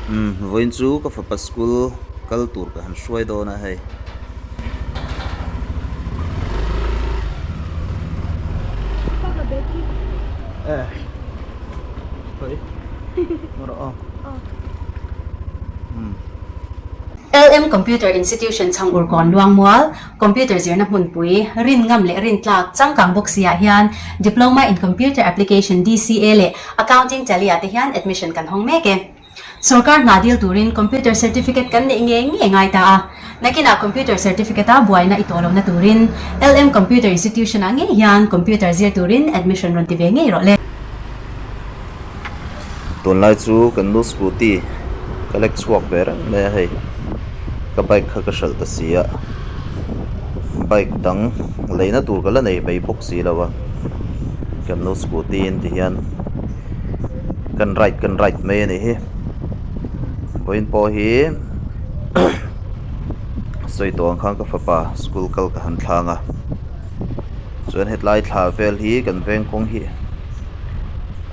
Umm vawiin chu ka fapa school kal tur ka han hruai dawn a hei. LM Computer Institution chhang Urkawn Luangmual, Computer zirna hmunpui, rin ngam leh rin tlak changkang bawk si ah hian Diploma in Computer Application, DCA, leh Accounting Tally ah te hian admission kan hawng mek e. Sorkar hna dil turin Computer Certificate kan neih ngei ngei ngai ta a, nakinah Computer Certificate a buaina i tawh lohna turin LM Computer Institution ah ngei hian Computer zir turin admission rawn ti ve ngei rawh le. Tunlai chu kan nu scooty ka lek chhuak ve reng mai a hei ka bike kha ka hralh ta si a bike dang leina tur ka la nei mai bawk si lo a kan nu scooty in ti hian kan ride kan ride mai a nih hi vawiin pawh hi sawi tawh ang khan ka fapa school kal ka han thlang a chuan hetlai thla vel hi kan veng kawng hi.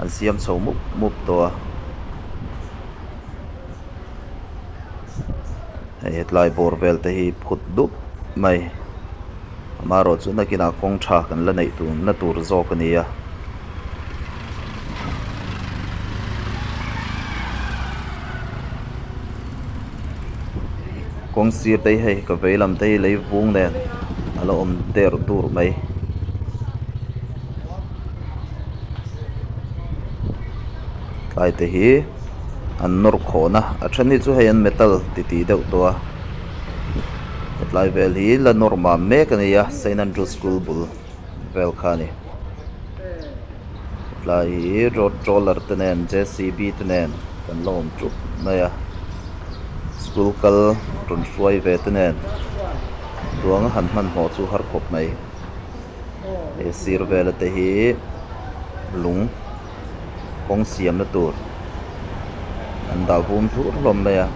An siam chho mup mup tawh a hei hetlai bawr vel te hi phut dup mai amaherawh chu nakinah kawng tha kan la neih tur na tur zawk a ni a. Kawng sir te hi hei ka vei lam te hi lei vung nen a la awm der dur mai. Tlai te hi an nawr khawhna a then hi chu hei an metal ti tih deuh tawh a hetlai vel hi la nawr mam mek a ni a Saint Andrew school bul vel kha a ni hetlai hi road roller te nen J C B te nen kan la awm thup mai a school kal rawn hruai ve te nen duang a han hmanhmawh chu har khawp mai. He sir vela te hi lung kawng siamna tur an dah vum thur hlawm mai a.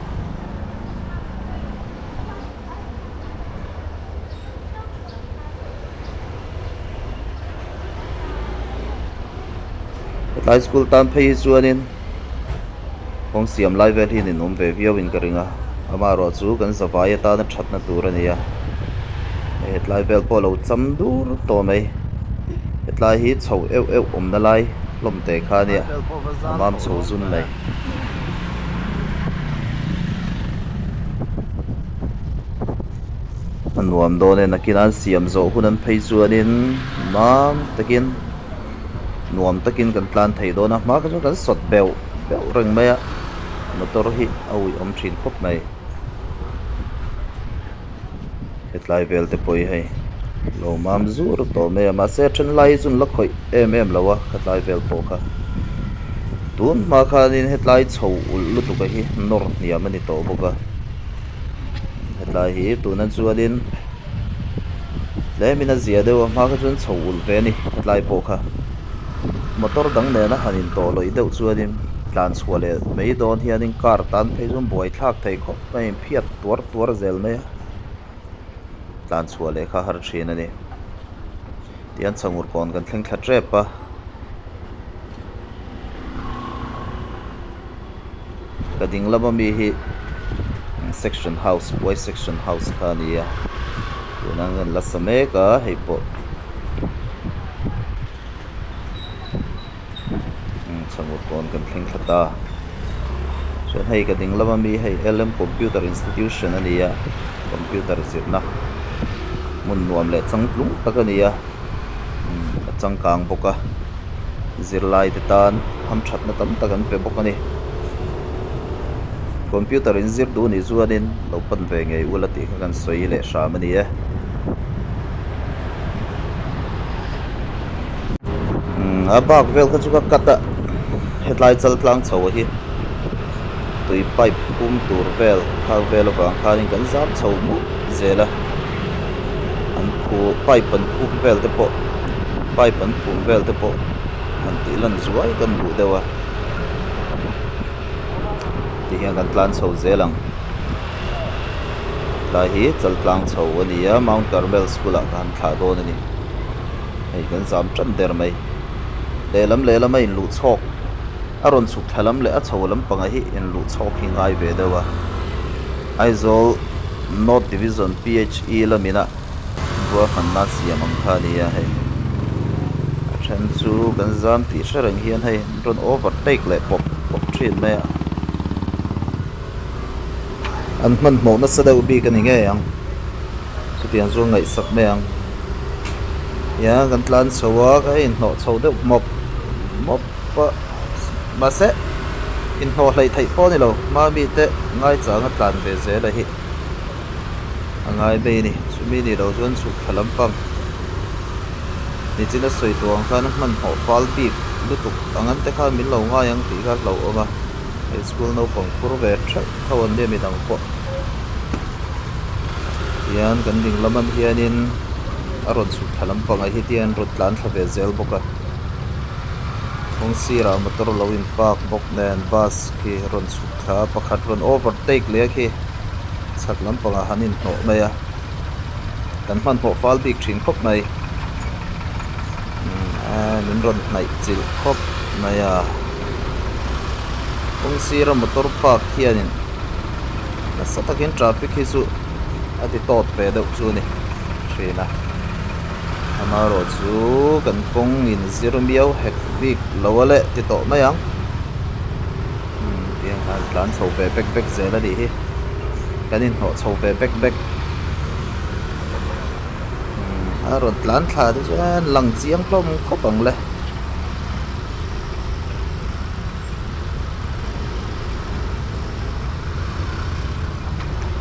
Hetlai school tan phei hi chuanin kawng siam lai vel hi ninawm ve viau in ka ring a amaherawh chu kan zavai atana thatna tur a ni a hei hetlai vel pawh a lo cham dur tawh mai hetlai hi chho euh euh awmna lai hlawm teh kha a nia a mam chho zun mai. A nuam dawn e nakin an siam zawh hun an phei chuanin mam takin. Nuam takin kan tlan thei dawn a hma kha chuan kan sawt beuh beuh reng mai a motor hi a ui awm thin khawp mai hetlai vel te pawh hi hei lo mam zur tawh mai a mahse a then lai hi chu an la khawih em em lo a khatlai vel pawh kha tun hma khanin hetlai chho ulh lutuk a hi nawr hniam a ni tawh bawk a hetlai hi tuna chuanin. Tlemin a zia deuh a hma kha chuan chho ulh ve a ni hetlai pawh kha motor dang nena han intawh lawih deuh chuanin tlan chhuah leh mai dawn hianin car tan phei chuan buai thlak thei khawp mai a inphiat tuar tuar zel mai a tlan chhuah leh kha har thin a ni tihian chhangur kawn kan thleng thla tep a. Ka ding lama mi hi section house y section house kha a ni a tuna an la sa mek a hei pawh chhangvawn kawn kan thleng thla ta chuan hei ka ding lama mi hei L M computer institution a ni a computer zirna hmun nuam leh changtlung tak a ni a. A changkang bawk a zirlai te tan hamthatna tam tak an pe bawk a ni computer in zir duh nih chuanin lo pan ve ngei ula tih kha kan sawi leh hram a ni e a bak vel kha chu ka cut a hetlai chal tlang chho hi tui pipe phum tur vel khang vel avang khanin kan zam chho mup zel a. An phu pipe an phum vel te pawh pipe an phum vel te pawh han tih lan zuai kan duh deuh a ti hian kan tlan chho zel ang tlai hi chal tlang chho a ni a Mount Carmel school ah ka han thlah dawn a ni hei kan zam tan der mai lehlam lehlam a inluh chhawk. A rawn chhuk thla lam leh a chho lampangah hi inluh chhawk hi ngai ve deuh a. Aizawl North Division PHE lamina ruahmanna siam ang kha a ni a hei. A then chu kan zam tih hre reng hian hei an rawn overtake leh pawp pawp thin mai a. An hmanhmawh nasa deuh bik a ni ngei ang. Chutiang chu ngaihsak mai ang. Ia kan tlan chho a ka inhnawh chho deuh mawp mawp a mahse inhnawh hleih theih pawh a ni lo hma mite ngaichang a tlan ve zel a hi a ngai mai a ni. Chumi ni lo chuan chhuk thla lampang nichina sawi tawh ang khan a hmanhmawh fal bik lutuk ang an te khan min lo ngai ang tih kha a hlauhawm a. Hei school naupang phur ve theuh tho an nia midang pawh hian kan ding lam an hianin a rawn chhuk thla lampangah hi tian rawn tlan thla ve zel bawk a kawng sirah motor lo in park bawk nen bus khi rawn chhuk thla a pakhat rawn overtake leh a khi chhak lampangah han inhnawh mai a kan hmanhmawh fal bik thin khawp mai umm min rawn hnaih chilh khawp mai a. Kawng sira motor park hianin nasa takin traffic hi chu a ti tawt ve deuh chu a ni thin a amaherawh chu kan kawng in zir miau hek bik lo a leh ti tawh mai ang umm tiang khan tlan chho ve bek bek zel a nih hi kan inhnawh chho ve bek bek umm a rawn tlan thla te chuan lang chiang hlawm khawp ang le.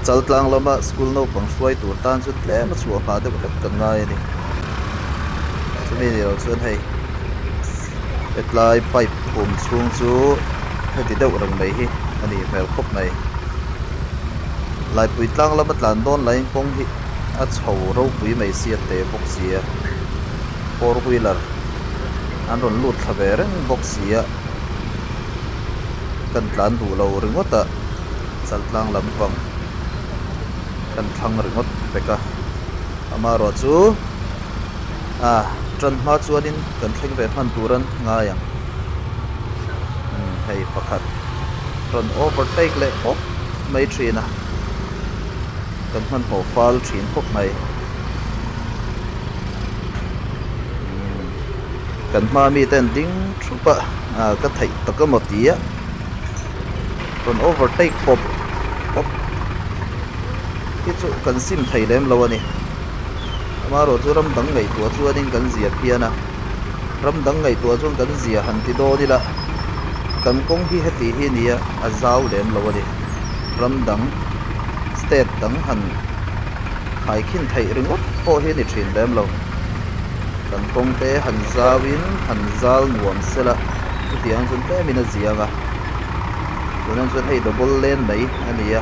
Chaltlang lama school naupang hruai tur tan chu tlem a chhuah nghah deuh hlek kan ngai a ni. Chumi ni lo chuan hei hetlai pipe phum chhung chu heti deuh reng mai hi a nih hmel khawp mai. Laipui tlang lama tlan dawn laiin kawng hi a chho ropui mai sia te bawk sia four wheeler an rawn lut thla ve reng bawk si a kan tlan duh lo ringawt a chaltlang lampang kan thlang ringawt vek a amaherawh chu ah tan hma chuanin kan thleng ve hman tur an ngai ang umm hei pakhat rawn overtake leh pawp mai thin a kan hmanhmawh fal thin khawp mai. Kan hma mite an ding thup a ah ka theih tak emaw ti a rawn overtake pawp pawp hi chu kan sim thei lem lo a ni amaherawh chu ram dang ngaihtuah chuanin kan zia phian a ram dang ngaihtuah chuan kan zia han ti dawn ila kan kawng hi heti hi nia a zau lem lo a ni ram dang state dang han Thaikhin theih ringawt pawh hi a ni thin lem lo. Kan kawng te han zauin han zal nuam sela chutiang chuan tlemin a ziang a. Tunah chuan hei double lane mai a ni a.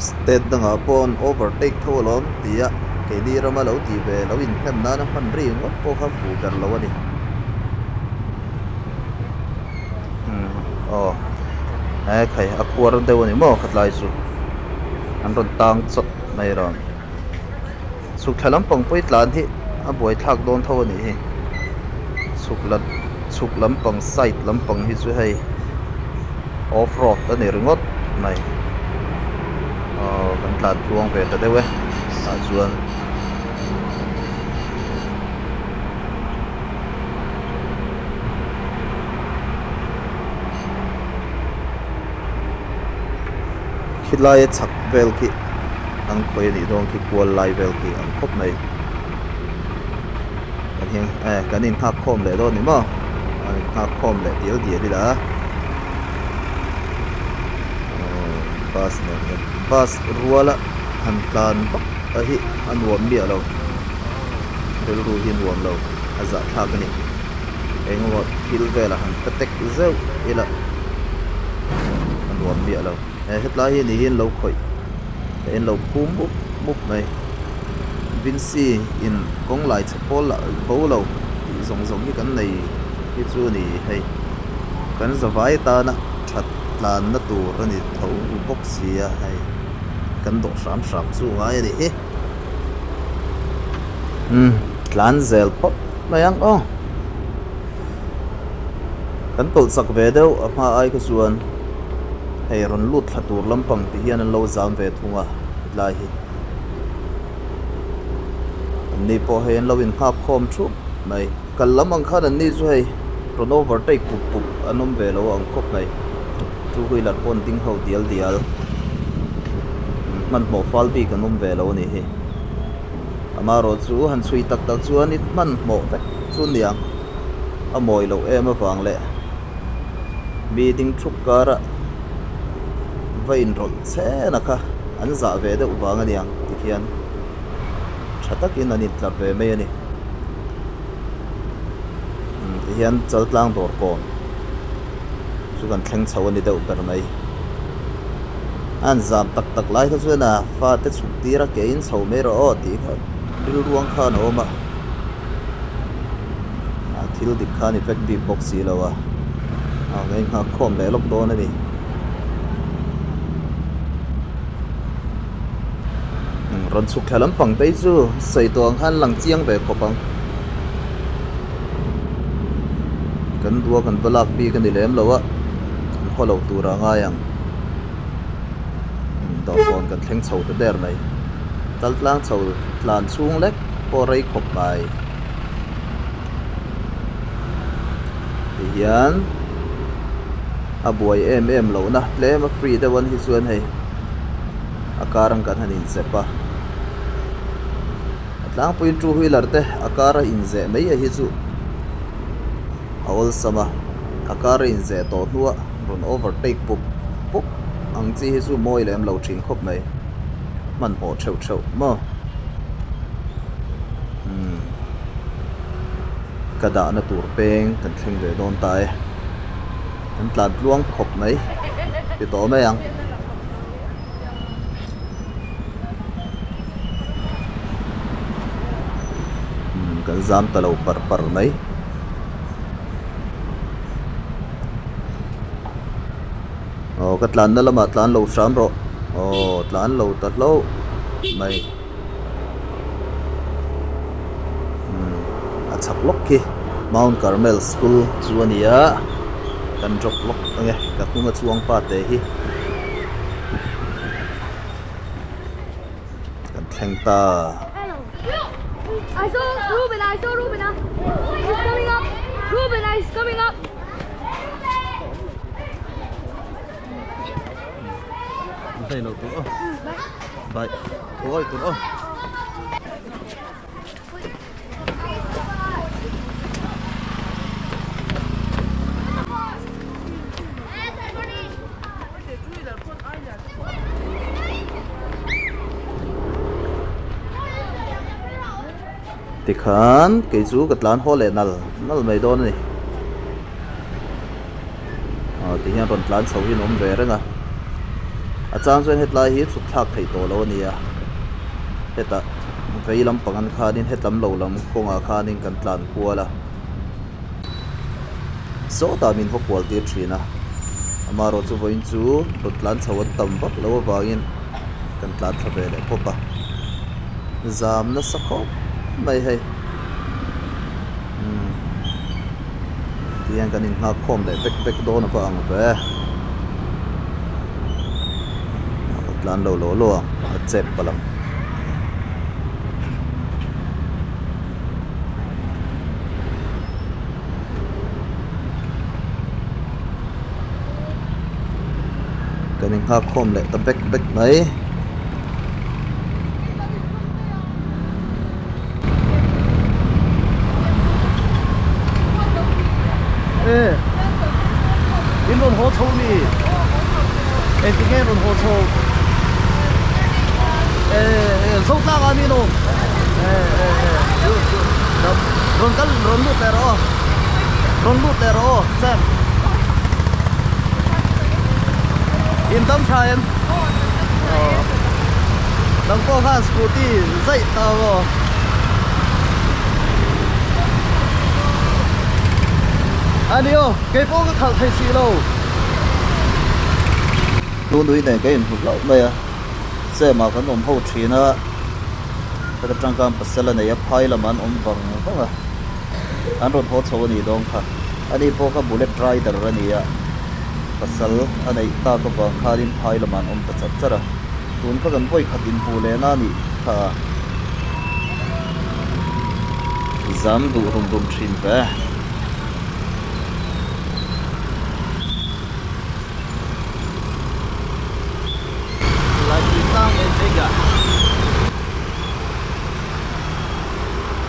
State dangah pawh an overtake tho alawm tia keini rama lo tih ve lo inhnem nana hman ringawt pawh kha fuh ber lo a ni. Umm aw he khai a khuar deuh a ni maw khatlai chu an rawn tang chawt mai rawn chhuk thla lampang pawh hi tlan hi a buai thlak dawn tho a nih hi chhuk la chhuk lampang side lampang hi chu hei off road a ni ringawt mai aw kan tlan tluang ve ta deuh e tah chuan. Khilai a chhak vel khi an khawi a nih dawn khi kual lai vel khi ang khawp mai kan hian eh kan inghak khawm leh dawn ni maw an inghak khawm leh dial dial ila bus nen hian bus ruala han tlan vak a hi a nuam miah lo. Rilru hi nuam lo a zahthlak a ni. Engemaw thil velah han pe tek zeuh ila a nuam miah lo. He hetlai hi ni hian lo khawih a in lo phum mup mup mai. Vincy in kawng lai chhe pawl lah bo lo tih zawng zawng hi kan nei hi chu a ni hei. Kan zavai tana that tlanna tur a ni tho bawk sia hei kan dawh hram hram chu ngai a nih hi. Umm tlan zel phawt mai ang aw. Kan tawlh chak ve deuh a hma ai kha chuan hei rawn lut thla tur lampang ti hian an lo zam ve thung a hetlai hi. An ni pawh hei an lo inghak khawm thup mai. Kal lam ang khan an ni chu hei rawn overtake pup pup an awm ve lo ang khawp mai. Two wheeler pawh an ding ho dial dial. Hmanhmawh fal bik an awm ve lo a nih hi. Amaherawh chu han chhui tak tak chuan i hmanhmawh vek chu niang a mawi loh em avang leh mi ding thup kara va inrawlh chhen a kha an zah ve deuh vang a niang tikhian tha takin an intlar ve mai a ni. Tihian Chaltlang dawr kawn chu kan thleng chho a ni deuh ber mai. A han zam tak tak lai kha chuan a fate chhuk tir a ke in chho mai rawh aw tih kha rilruang khan a awm a, a thil dik kha a ni vek bik bawk si lo a, a ngaihngak khawm leh lawk dawn a ni. Rawn chhuk thla lampang te hi chu sawi tawh ang khan lang chiang ve khawp ang. Kan dua kan va lak bik a ni lem lo a, an haw lo tur a ngai ang. Dawhkawn kan thleng chho ta der mai. Kal tlang chho tlan chhung lek pawh rei khawp mai. Tihian a buai em em lohna tlem a free deuh an hi chuan hei a kar ang kan han inzep a a tlangpuiin two wheeler te a kar a inzeh mai a hi chu a awlsam a a kar a inzeh tawh hnua rawn overtake pup pup ang chi hi chu mawi lem lo thin khawp mai hmanhmawh theuh theuh maw umm. Ka dahna tur peng kan thleng ve dawn ta e. An tlan tluang khawp mai ti tawh mai ang. Umm kan zam ta lo par par mai. Aw ka tlanna lamah tlan lo hram rawh. Aw tlan lo ta hlauh mai. A chhak lawk khi Mount Carmel School chu a ni a kan drop lawk ang e ka hnung a chuang pa te hi kan thleng ta. Bye. Ôi tụi nó. Tikhan kei chu ka tlan haw leh nal nal mai dawn a ni. Aw ti hian rawn tlan chho hi an awm ve reng a a chang chuan hetlai hi chhuk thlak theih tawh lo a ni a hetah vei lampang an khanin hetlam lo lam kawngah khanin kan tlan kual a sawtah min va kual tir thin a amaherawh chu vawiin chu rawn tlan chho an tam vak loh avangin kan tlan thla ve leh pawp a zam nasa khawp mai hei. Umm tihian kan inghak khawm leh vek vek dawn a va ang ve a tlan lo lo lo ang a chep palh ang. Kan inghak khawm leh ta bek bek mai. E in rawn haw chho mi engti nge rawn haw chho e e zo tlang a mi no e e e rawn kal rawn lut leh rawh aw rawn lut leh rawh aw Sam in dam tha em Nang pawh khan scooty zaih ta maw? A ni aw, kei pawh ka khalh thei si lo. Tunui nen ka inhmu hlauh mai a, Sema kan awm ho thin a, heta tangkan pasal a nei a, phai lamah an awm vang vang a, an rawn haw chho a nih dawn kha. Ani pawh kha bullet rider a ni a, pasal a neih tak avang khanin phai lamah an awm ta char char a. Tun kha kan vawi khat inhmuh lehna a nih kha a zam duh rum rum thin ve.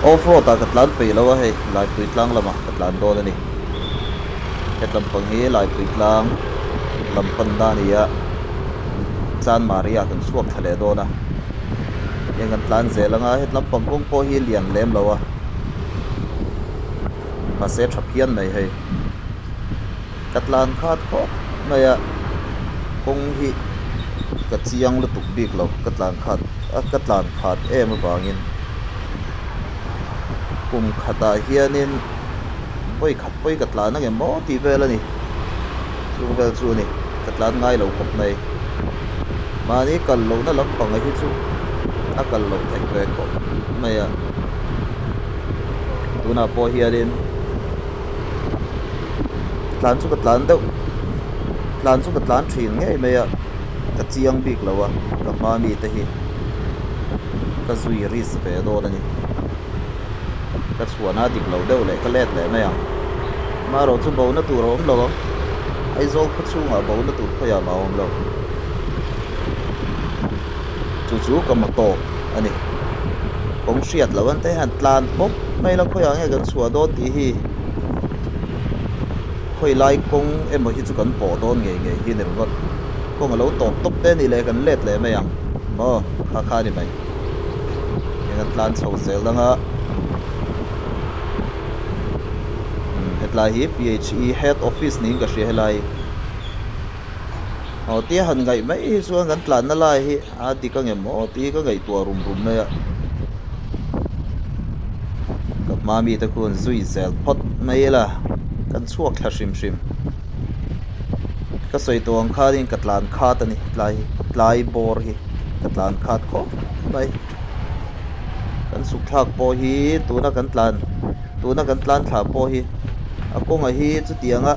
Off road ah ka tlan peih lo a hei Laipui tlang lamah ka tlan dawn a ni. Hetlam pang hi Laipui tlang lam panna a ni a, Chanmari ah kan chhuak thla leh dawn a. Heng kan tlan zel anga hetlam pang kawng pawh hi lian lem lo a, mahse tha phian mai hei. Ka tlan khat khawp mai a, kawng hi ka chiang lutuk bik lo, ka tlan khat a ka tlan khat em avangin kum khatah hianin vawi khat pawi ka tlan ang em aw tih vel a ni, chung vel chu a ni, ka tlan ngai lo khawp mai. Mahni kal lohna lampang hi chu a kal loh theih ve khawp mai a, tunah pawh hianin. Tlan chu ka tlan deuh tlan chu ka tlan thin ngei mai a ka chiang bik lo a ka hma mi te hi ka zui risk ve dawn a ni ka chhuahna dik lo deuh leh ka let leh mai ang amaherawh chu bo na tur a awm lo ang Aizawl khaw chhungah bo na tur khawiah mah a awm lo chu chu ka motto a ni. Kawng hriat loh an te hian tlan pawp mai la khawiah nge kan chhuah dawn tih hi khawi lai kawng emaw hi chu kan pawh dawn ngei ngei hi ni ringawt. Kawng a lo tawp tawp te nih leh kan let leh mai ang maw kha kha a ni mai. Heng an tlan chho zel dang a umm hetlai hi PHE head office niin ka hria helai aw tia han ngaih mai hi chuan kan tlanna lai hi. A dik ang em aw tih hi ka ngaihtuah rum rum mai a, ka hma mite khuan zui zel phawt mai ila kan chhuak thla hrim hrim. Ka sawi tawh ang khanin ka tlan khat a ni tlai tlai bawr hi ka tlan khat khawp mai. Kan chhuk thlak pawh hi tuna kan tlan tuna kan tlan thla pawh hi a kawnga hi chutianga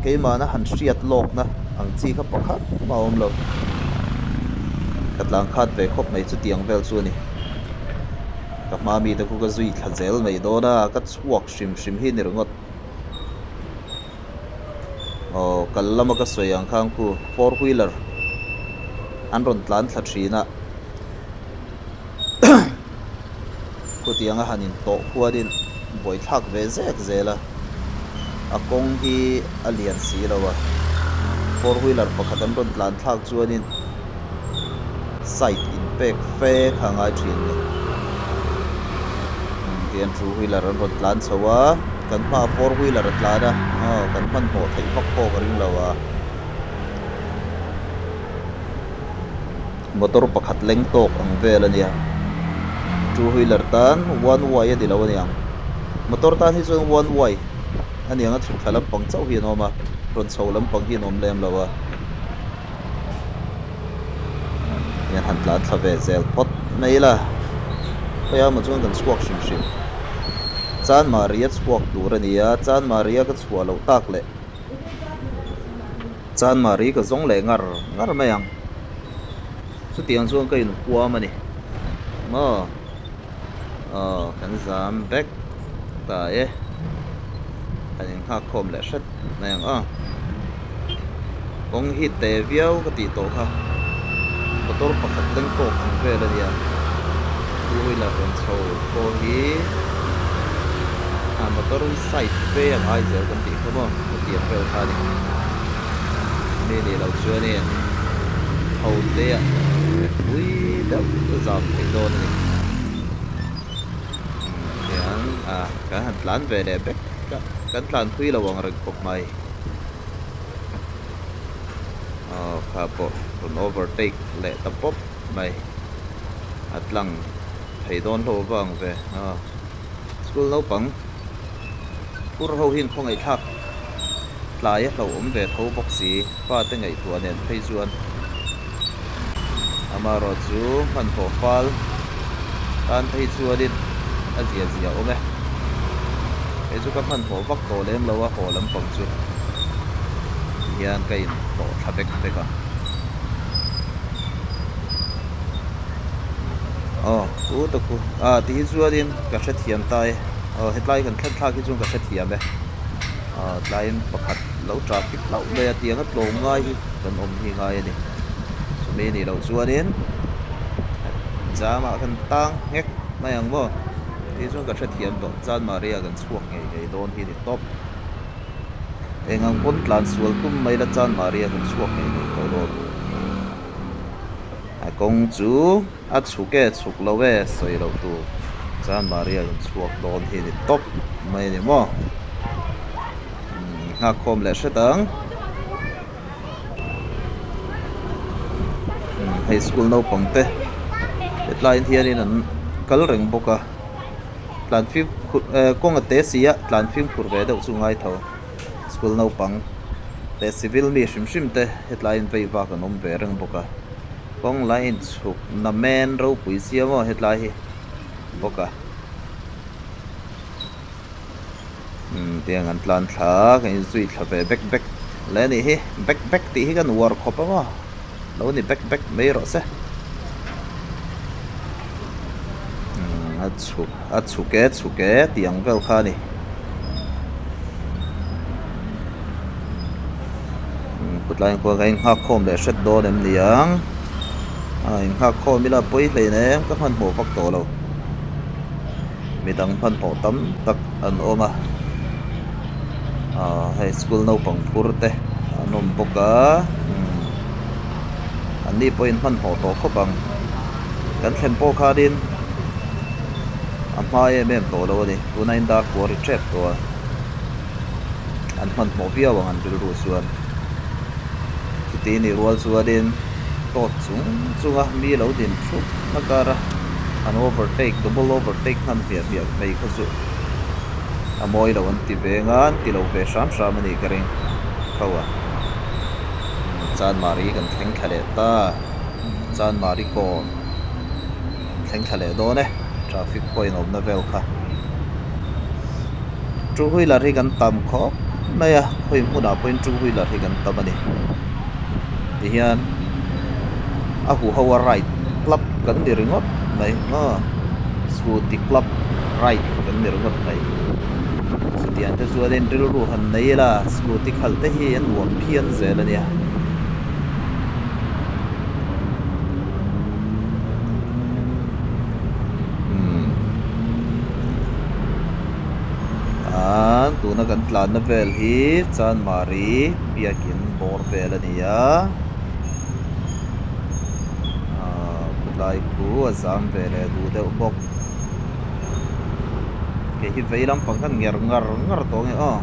keimahna han hriat lawkna ang chi kha pakhat mah a awm lo. Ka tlan khat ve khawp mai chutiang vel chu a ni. Ka hma mite khu ka zui thla zel mai dawn a, ka chhuak hrim hrim hi ni ringawt. Aw kal lama ka sawi ang khan khu four wheeler an rawn tlan thla thin a. Khutianga han intawh khuanin buaithlak ve zek zel a, a kawng hi a lian si lo a, four wheeler pakhat an rawn tlan thlak chuanin side inpek fe kha a ngai thin a ni. Tihian two wheeler an rawn tlan chho a, kan hmaah four wheeler a tlan a, aw kan hmanhmawh theih vak pawh ka ring lo a. Motor pakhat leng tawk ang vel a nia. Two wheeler tan one way a ni lo a niang. Motor tan hi chuan one way a niang a chhuk thla lampang chauh hi an awm a, rawn chho lampang hi an awm lem lo a. Hian han tlan thla ve zel phawt mai ila khawiah emaw chuan kan chhuak hrim hrim. Chanmari a chhuak tur a ni a, Chanmari a ka chhuah loh tak leh. Chanmari ka zawng leh ngar ngar mai ang. Chutiang chuan ka inhuam a ni. Maw? Aw, kan zam vek ta e. Kan innghak khawm leh hret mai ang aw. Kawng hi te viau ka tih tawh kha. Motor pakhat leng tawk ang vel a nia. Two wheeler rawn chho pawh hi a motor hi side fe a ngai zel kan tih kha maw hetiang vel kha a ni. Mi nih loh chuanin ho te ah pui deuh a zam theih dawn a ni. Tiang a kan han tlan ve leh vek a kan tlan phui lo ang reng khawp mai. Aw kha pawh rawn overtake leh ta pawp mai a tlang thei dawn hlauh vang ve a school naupang phur ho hian khawngaih thlak tlai a hlauhawm ve tho bawk si fate ngaihtuah nen phei chuan amaherawh chu hmanhmawh fal tan phei chuanin a zia zia awm e. Kei chu ka hmanhmawh vak tawh lem lo a haw lampang chu tihian ka inhlawh thla bek bek a. Aw u ta khu a tih hi chuanin ka hrethiam ta e aw hetlai kan thlen thlak hi chuan ka hrethiam e aw tlaiin pakhat lo traffic hlauh mai a tiang a tlawm ngai hi kan awm hi ngai a ni chumi nih loh chuanin jam ah kan tang nghek mai ang maw tih chuan ka hrethiam tawh Chanmari ah kan chhuak ngei ngei dawn hi ni tawp. Eng ang pawn tlan sual tum mai la Chanmari ah kan chhuak ngei ngei tawh dawn. A kawng chu a chhuk e chhuk lo e sawi loh tur Chanmari ah kan chhuak dawn hi ni tawp mai a ni maw. Umm nghak khawm leh hret ang. Umm hei school naupang te hetlaiin hianin an kal reng bawk a. Tlan fimkhur eh kawng a te si a tlan fimkhur ve deuh chu ngai tho school naupang leh civil mi hrim hrim te hetlai in vei vak an awm ve reng bawk a kawng lai in chhuk na men ropui sia maw hetlai hi bawk a umm tiang an tlan thla kan inzui thla ve bek bek le a nih hi bek bek tih hi kan uar khawp a maw. Lo ni bek bek mai rawh se. A chhuk a chhuk e chhuk e tih ang vel kha a ni. Khutlai khuan ka inghak khawm leh hret dawn em ni ang. A inghak khawm ila pawi hlein em ka hmanhmawh vak tawh lo. Midang hmanhmawh tam tak an awm a. Aaa hei school naupang phur te an awm bawk a umm an ni pawhin hmanhmawh tawh khawp ang kan thlen pawh khanin a hma em em tawh lo a ni tuna in dar kual ri tep tawh a an hmanhmawh viau ang an rilru chuan chuti nih rual chuanin tawt chung chunga mi lo din thup na kar a an overtake double overtake hman hmiah hmiah mai kha chu a mawi lo an ti ve nga an ti lo ve hram hram a nih ka ring tho a Chanmari kan thleng thla leh ta Chanmari kawn kan thleng thla leh dawn e traffic point awmna vel kha two wheeler hi kan tam khawp mai a khawi hmunah pawhin two wheeler hi kan tam a ni tihian a huho a ride club kan ni ringawt mai maw scooty club ride kan ni ringawt mai chutiang te chuanin rilru han nei ila scooty khalh te hi a nuam phian zel a nia. Umm aaa tuna kan tlanna vel hi Chanmari biakin bawr vel a ni a aaa khawtlai khu a zam ve leh duh deuh bawk kei hi vei lampang khan nger ngar ngar tawh ang e aw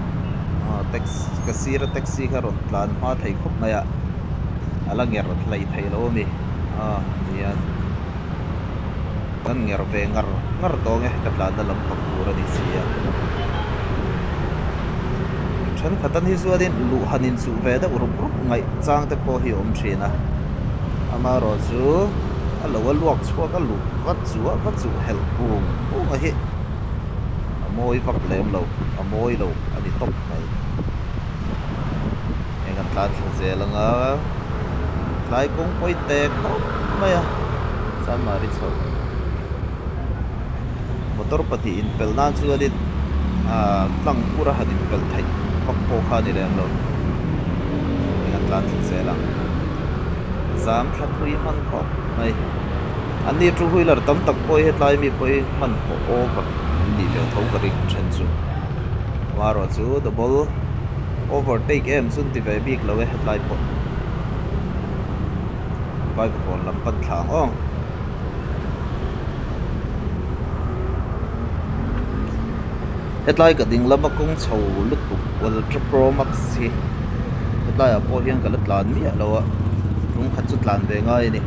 aw taxi ka sir a taxi kha rawn tlan hma thei khawp mai a a la nger hlei thei lo a mi aw tihian kan nger ve ngar ngar tawh ang e ka tlanna lampang tur a ni si a thenkhat an hi chuanin luh han inchuh ve deuh rup rup ngaih chang te pawh hi a awm thin a amaherawh chu a lo a luak chhuak a luh vat chu a va chuh helh pung pung a hi a mawi vak lem lo a mawi lo a ni tawp mai heng an tlan thla zel ang a tlai kawng pawi te khawp mai a Chanmari chho motor pahnih inpelh nan chuanin ahh tlang pur a han inpelh theih vak pawh kha a ni lem lo heng an tlan thla zel ang zam thla thui hman khawp mai an ni two wheeler tam tak pawh hi hetlai mi pawh hi hmanhmawh over an nih ve tho ka ring then chu amaherawh chu double overtake em chu an ti ve bik lo e hetlai pawh vaivakawn lam pan thla ang aw. Hetlai ka ding lama kawng chho lutuk ultra pro max hi hetlaiah pawh hian ka la tlan miah lo a tum khat chu tlan ve ngai a ni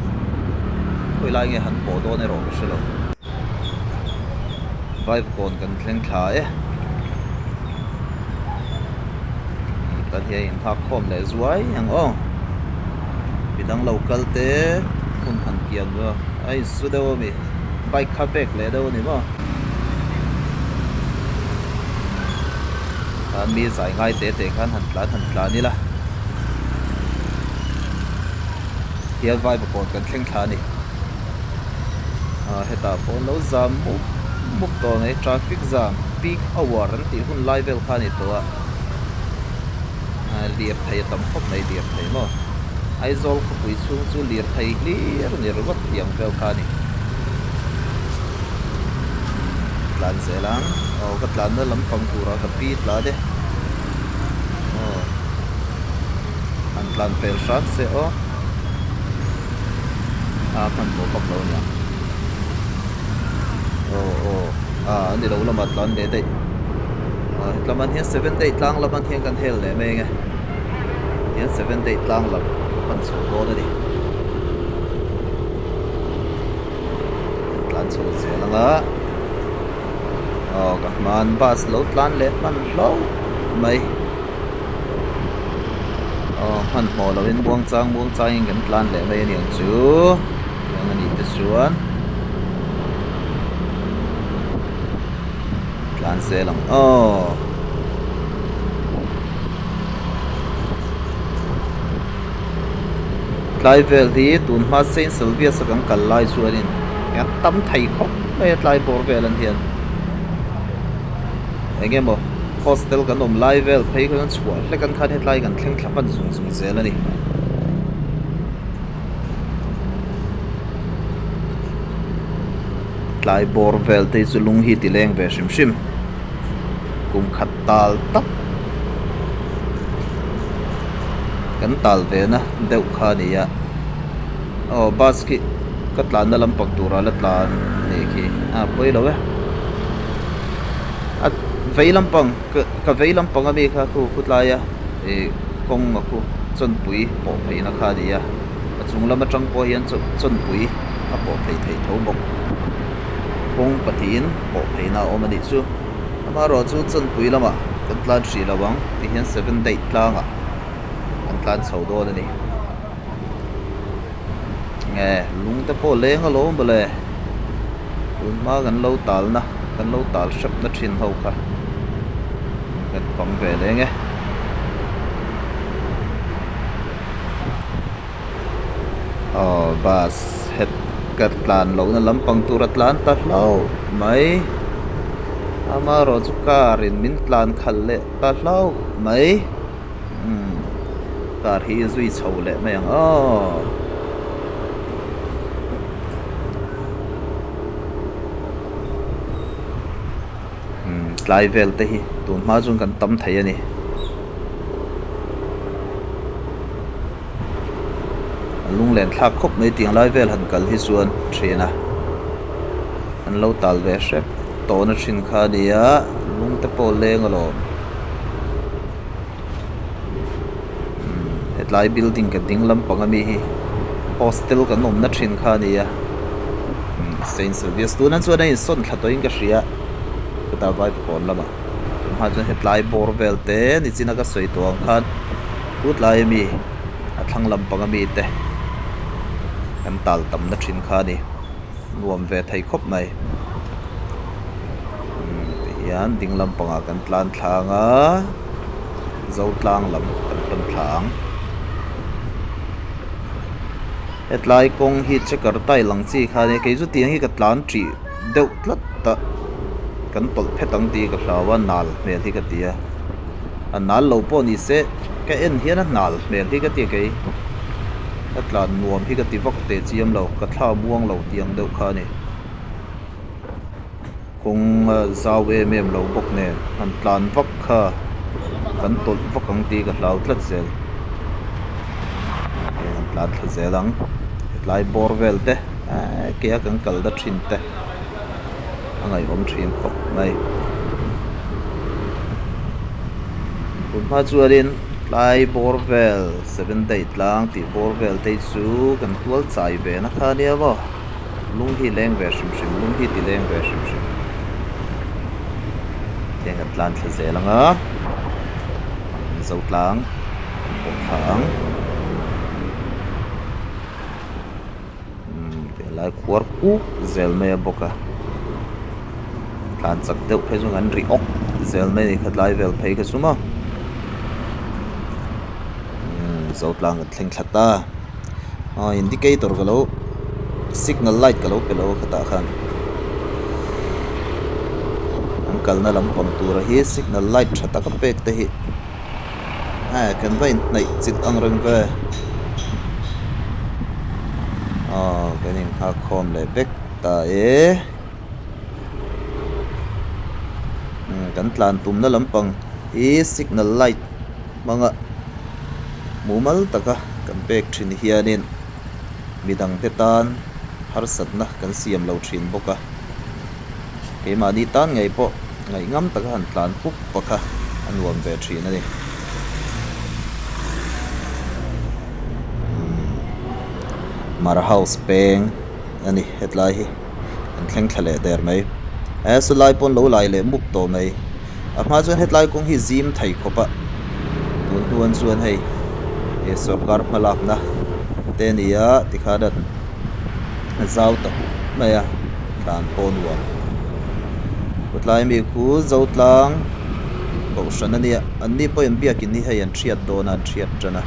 khawi lai nge han pawh dawn erawh ka hre lo vaivakawn kan thleng thla e kan hi a inhak khawm leh zuai ang aw midang lo kal te hun han kian a insu deuh a mi bike kha pek leh deuh a ni maw. Khan mi zai ngai te te khan han tlan han tlan ila hian vaivakawn kan thleng thla a ni. Ah hetah pawh an lo zam mup mup tawh mai traffic jam peak hour an tih hun lai vel kha a ni tawh a ah lirthei a tam khawp mai lirthei maw Aizawl khawpui chhung chu lirthei hlir a ni ringawt tih ang vel kha a ni. Tlan zel ang aw ka tlanna lampang turah ka pi tlan e aw han tlan pel hram se aw a hmanhmawh vak lo aniang aw aw a ani lo lamah tlan leh daih ah hetlam ah hian seven day tlang lam ah hian kan hel leh mai ang e tihian seven day tlang lam ka pan chho dawn a ni. Tlan chho zel ang a aw ka hman bus lo tlan leh hman hlauh mai aw hmanhmawh loh in muang chang muang chang in kan tlan leh mai a ni ang chu tiang a nih te chuan tlan zel ang aw. Tlai vel hi tun hma Saint Sylvius a kan kal lai chuanin an tam thei khawp mai a tlai bawr vel an hian eng emaw hostel kan awm lai vel phei kha chuan chhuah hlek an khan hetlai kan thleng thla hman zung zung zel a ni. Tlai bawr vel te hi chu lung hi ti leng ve hrim hrim kum khat tal tak. Kan tal ve na deuh kha a ni a aw bus khi ka tlanna lampang turah la tlan a nih khi a pawi lo e a vei lampang ka vei lampang ami kha khu khutlai a ih kawng a khu chawnpui pawh pheihna kha a ni a a chung lam atang pawh hian chawnpui a pawh pheih theih tho bawk kawng pahnihin pawh pheihna a awm a nih chu. Amaherawhchu Chawnpui lamah kan tlan hrih lo ang ti hian seven day tlangah kan tlan chho dawn a ni. Nge lung te pawh leng alawm mawle tun hma kan lo talna kan lo tal hrepna thin ho kha kan fang ve leng e. Aw bus het ka tlan lohna lampang tur a tlan ta hlauh mai amaherawh chu car in min tlan khalh leh ta hlauh mai umm car hi zui chho leh mai ang aw. Umm tlai vel te hi tun hma chuan kan tam thei a ni. A lunglen thlak khawp mai tiang lai vel han kal hi chuan thian a an lo tal ve hrep tawhna thin kha a ni a lung te pawh leng alawm umm hetlai building ka ding lampang ami hi hostel kan awmna thin kha a ni a umm Saint Sylvius tunah chuan a insawn thla tawhin ka hria chutah Vaivakawn lamah. Tunhma chuan hetlai bawr vel te nichina ka sawi tawh ang khan hutlai ami a thlang lampang ami te kan tal tamna thin kha a ni nuam ve thei khawp mai umm tihian ding lampangah kan tlan thlang a zo tlang lam kan pan thla ang hetlai kawng hi checker tile ang chi kha a nia kei chu tiang hi ka tlan ṭih deuh tlat a kan tawlh phet ang tih ka hlau a nal hmel hi ka ti a a nal lo pawh ni se ka en hian a nal hmel hi ka ti a kei ka tlan nuam hi ka ti vak teh chiam lo ka thla muang lo tih ang deuh kha a ni kawng a zau em em lo bawk nen han tlan vak kha kan tawlh vak ang tih ka hlau tlat zel hei han tlan thla zel ang hetlai bawr vel te. Eee kea kan kal na thin te a ngaihawm thin khawp mai. Tun hma chuanin tlai bawr vel seven day tlang tih bawr vel te hi chu kan tual chai ve na kha ania maw lung hi leng ve hrim hrim lung hi ti leng ve hrim hrim tiang kan tlan thla zel ang a zo tlang kan pawh thla ang. Umm helai khuar kuk zel mai a bawk a. Tlan chak deuh phei chu an ri awk zel mai a ni khatlai vel phei kha chu maw umm Zotlang kan thleng thla ta aw indicator ka lo signal light ka lo pe lo a khatah khan an kalna lampang tura hi signal light tha taka pek te hi eh kan va inhnaih chilh ang reng ve aw kan inghak khawm leh vek ta e. Kan tlan tumna lampang hi signal light hmanga mumal taka kan pek thin hianin midangte tan harsatna kan siam lo thin bawk a, keimahni tan ngei pawh ngaihngam taka han tlan pup pa kha a nuam ve thin a ni. Mara house peng a ni hetlai hi. An thleng thla leh der mai. He sulai pawn lo lai leh mup tawh mai. A hma chuan hetlai kawng hi zim thei khawp a, tun hnuan chuan hei he sorkar hmalakna te a ni a tikhan a zau tak mai a tlan pawh nuam. Kawtlai mi khu Zotlang kohhran a nia, anni pawhin biakin hi hei an hriat dawn a an hriat tan a.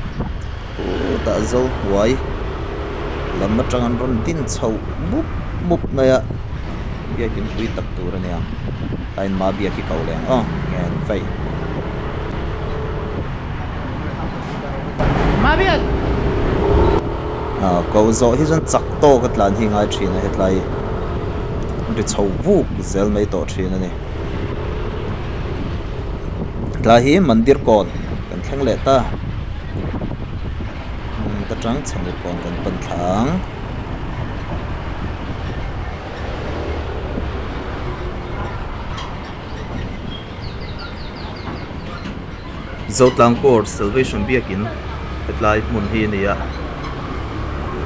Chutah zo hnuai lam atang an rawn din chho mup mup mai a, biakin pui tak tur a nia, a in mah biak hi ko leh ang aw nge an vei. Ah ko zawh hi chuan chak tawk a tlan hi ngai thin a hetlai ri chho vuk zel mai tawh thin a ni. Tlai hi mandir kawn kan thleng leh ta. Ka tang chhang kawn kan pan thla ang. Zotlang Court Salvation Biakin hetlai hmun hi a ni a,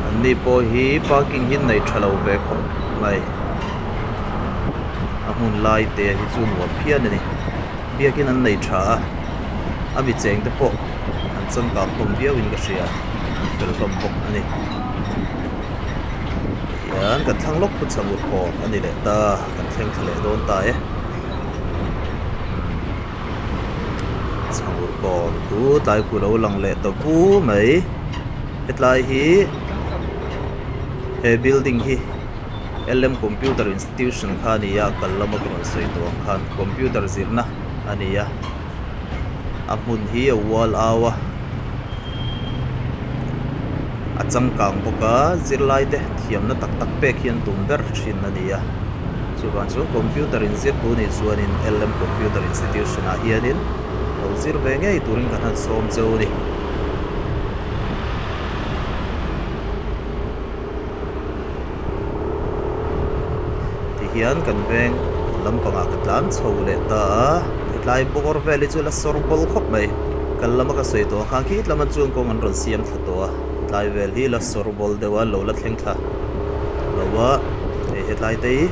anni pawh hi parking hi nei tha lo ve khawp mai. A hmun lai te hi chu nuam phian a ni. Biakin an nei tha a, a mi cheng te pawh an changkang hlawm viau in ka hria, an fel hlawm bawk a ni. Tihian kan thlang lawk phut chho ur kawn a ni leh ta, kan thleng thla leh dawn ta e. Chhangur kawn chu tlai khu lo lang leh ta vu mai, hetlai hi he building hi. LM Computer Institution kha a ni a, kal lama ka rawn sawi tawh ang khan computer zirna a ni a, a hmun hi a ual au a, a changkang bawk a, zirlai te thiamna tak tak pek hi an tum ber thin a ni a, chuvang chuan computer inzir tu nih chuanin LM Computer Institution ah hianin lo zir ve ngei turin kan han sawm cheu a ni. Tihian kan veng lampangah ka tlan chho leh ta a, hetlai bawr vel hi chu la sawr bawl khawp mai. Kal lama ka sawi tawh ang khan khit lama chuan kawng an rawn siam thla tawh a, tlai vel hi la sawr bawl deuh a, lo la thleng thla lo a, hei hetlai te hi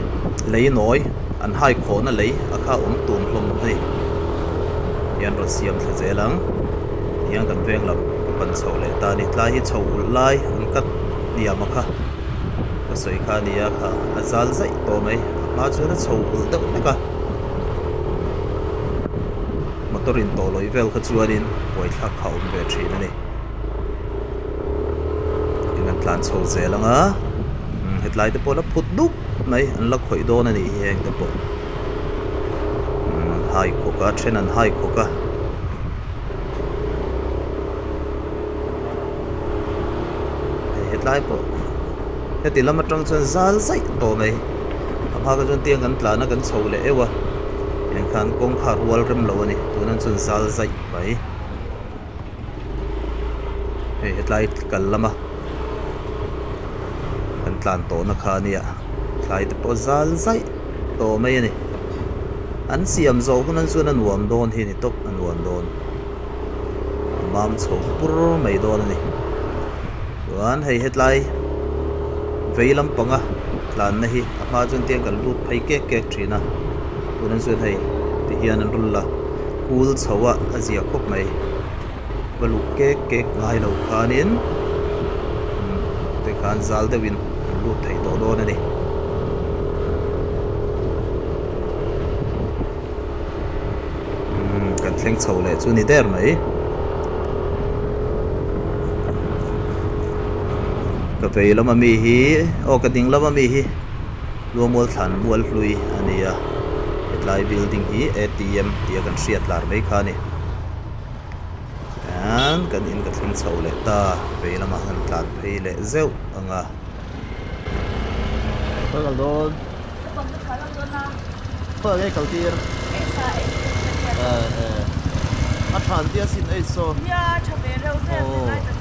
lei nawi an hai khawhna lei a kha awm tum hlawm a ni. Tihian rawn siam thla zel ang, tihian kan veng lam ka pan chho leh ta a ni. Tlai hi chho ulh lai an cut. hniam a kha ka sawi kha a ni a kha a zal zaih tawh mai a hma chuan a chho ulh deuh hlek a motor in tawh lawih vel kha chuanin buaithlak kha a awm ve thin a ni eng an tlan chho zel ang a hetlai te pawh la phut dup mai an la khawih dawn a nih hi heng te pawh an hai khawk a then an hai khawk a. Hei hetlai pawh heti lam atang chuan zal zaih tawh mai a hma kha chuan tiang kan tlan a kan chho leh euh a tiang khan kawngkhar rual rem lo a ni tunah chuan zal zaih mai hei hetlai kal lama kan tlan tawhna kha a nia tlai te pawh zal zaih tawh mai a ni an siam zawh hunah chuan a nuam dawn hi a ni tawp a nuam dawn. A mam chho pur mai dawn a ni. Chuan hei hetlai vei lampanga tlanna hi a hma chuan tiang kan lut phei kek kek thin a. Tunah chuan hei tihian an rawn la kul chho a, a zia khawp mai. Va luh kek kek ngai lo khanin tikhan zal deuhin an lut thei tawh dawn a ni. thleng chho leh chu ni der mai. Ka vei lama mi hi aw ka ding lama mi hi Luangmual thlan mual hlui a ni a, hetlai building hi ATM tia kan hriat lar mai kha a ni. Tichuan kan in ka thleng chho leh ta, vei lamah kan tlan phei leh zeuh ang a. Khawi kal dawn? Khawi nge kal tir? A than tia sin ei saw. Nia tha ve reuh zel ti lai ta.